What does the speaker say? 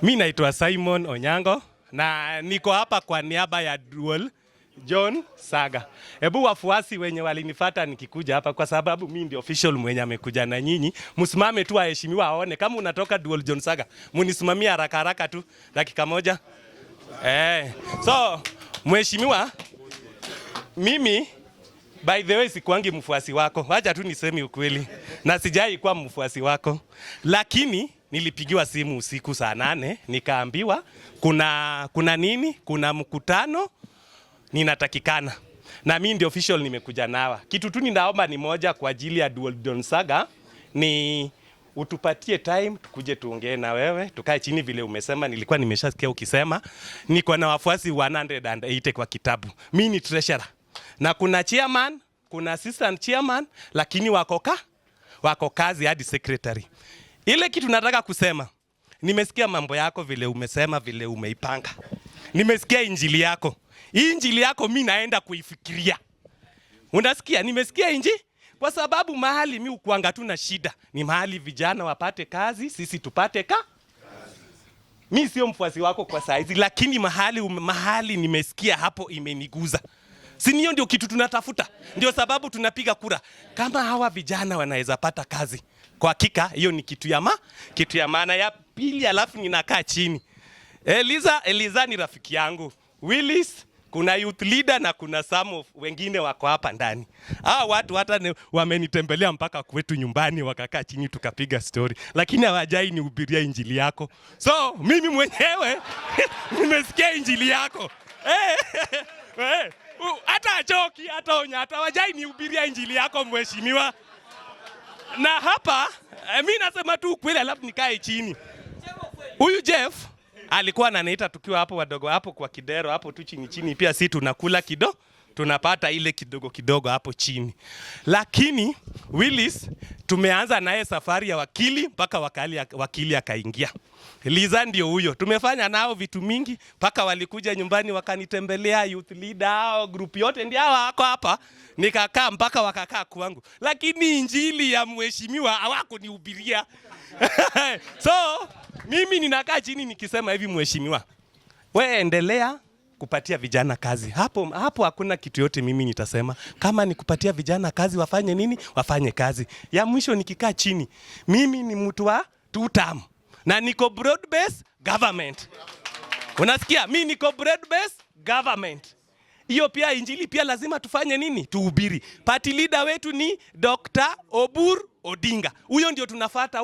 Mi naitwa Simon Onyango na niko hapa kwa niaba ya Duol John Saga. Hebu wafuasi wenye walinifata nikikuja hapa, kwa sababu mi ndio official mwenye amekuja na nyinyi, msimame tu waheshimiwa aone kama unatoka Duol John Saga, munisimamie haraka haraka tu dakika moja. So mheshimiwa, mimi by the way sikuangi mfuasi wako, wacha tu niseme ukweli, na sijai kuwa mfuasi wako, lakini nilipigiwa simu usiku saa 8 nikaambiwa kuna nini, kuna mkutano ninatakikana, na mimi ndio official nimekuja nawa. Kitu tu ninaomba ni moja kwa ajili ya Duol John Saga ni utupatie time tukuje tuongee na wewe, tukae chini vile umesema. Nilikuwa nimeshasikia ukisema niko na wafuasi 180 kwa kitabu. Mimi ni treasurer na kuna chairman, kuna assistant chairman, lakini wako kazi hadi secretary. Ile kitu nataka kusema, nimesikia mambo yako vile umesema, vile umeipanga, nimesikia injili yako. Hii injili yako mi naenda kuifikiria. Unasikia? Nimesikia inji kwa sababu mahali mi ukuanga tu na shida ni mahali vijana wapate kazi, sisi tupate ka. Mi sio mfuasi wako kwa saizi, lakini mahali nimesikia hapo imeniguza. Si hiyo ndio kitu tunatafuta, ndio sababu tunapiga kura. Kama hawa vijana wanaweza pata kazi, kwa hakika hiyo ni kitu ya maana. Ya pili, alafu ninakaa chini. Eliza ni rafiki yangu. Willis, kuna youth leader na kuna some of wengine wako hapa ndani. Hawa watu hata wamenitembelea mpaka kwetu nyumbani, wakakaa chini tukapiga story, lakini hawajai nihubiria injili yako. So mimi mwenyewe nimesikia injili yako. Hata achoki hata onya hata hawajai nihubiria injili yako mheshimiwa. Na hapa mi nasema tu ukweli, alafu nikae chini. Huyu Jeff alikuwa ananiita tukiwa hapo wadogo hapo kwa Kidero hapo tu chini chini, pia si tunakula tunapata ile kidogo kidogo hapo chini, lakini Willis tumeanza naye safari ya wakili mpaka wakili akaingia. Liza ndio huyo, tumefanya nao vitu mingi mpaka walikuja nyumbani wakanitembelea, youth leader hao group yote ndio hao wako hapa, nikakaa mpaka wakakaa kwangu, lakini injili ya mheshimiwa hawakunihubiria. So mimi ninakaa chini nikisema hivi, mheshimiwa, we endelea kupatia vijana kazi. Hapo hapo hakuna kitu yote mimi nitasema. Kama ni kupatia vijana kazi wafanye nini? Wafanye kazi. Ya mwisho nikikaa chini, mimi ni mtu wa two term na niko broad based government. Unasikia? Mi niko broad based government. Hiyo pia injili pia lazima tufanye nini? Tuhubiri. Party leader wetu ni Dr. Oburu Odinga. Huyo ndio tunafata.